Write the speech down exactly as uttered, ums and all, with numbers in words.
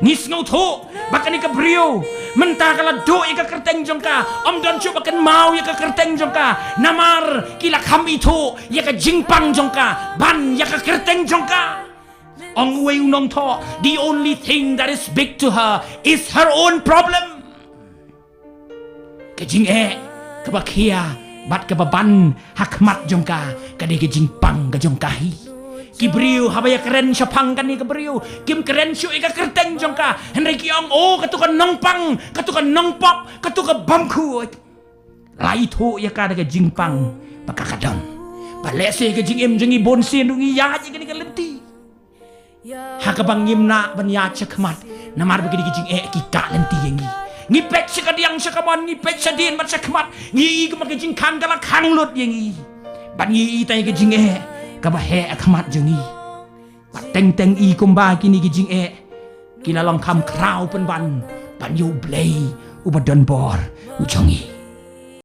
Ngi sngewthuh ba kane ka briew mynta ka la duh ïa ka kyrteng jong ka, ym don shuh ba kynmaw ïa ka kyrteng jong ka, namar ki la kham ithuh ïa ka jingpang jong ka ban ïa ka kyrteng jong ka. Ong uwei u nongthoh, the only thing that is big to her is her own problem. Ka jingeh kaba khia bad kaba ban ha khmat jong ka, ka dei ka jingpang ka jong ka hi. Ki briew haba ïa kren shaphang kane ka briew, kim kren shuh ïa ka kyrteng jong ka, hynrei ki ong, oh, katu ka nongpang, katu ka nongpop, katu ka bamkhuid. La ithuh ïa ka da ka jingpang ba ka ka don. Ba lehse ka jingim jong ngi bun sien ruh ngi ïaid ïa kane ka lynti ha kaba ngim nang ban ïaid sha khmat, namar ba kine ki jingeh ki kah lynti ïa ngi. Ngi peit sha kadiang sha kamon, ngi peit shadien bad sha khmat, ngi i kumba ka jingkhang ka la khang lut ïa ngi. Bad ngi i tang ïa ka jingeh kaba heh ha khmat jong ngi. Bad teng teng i kumba kine ki jingeh ki la long kham khraw pynban ban ïa U Blei uba donbor u jong ngi.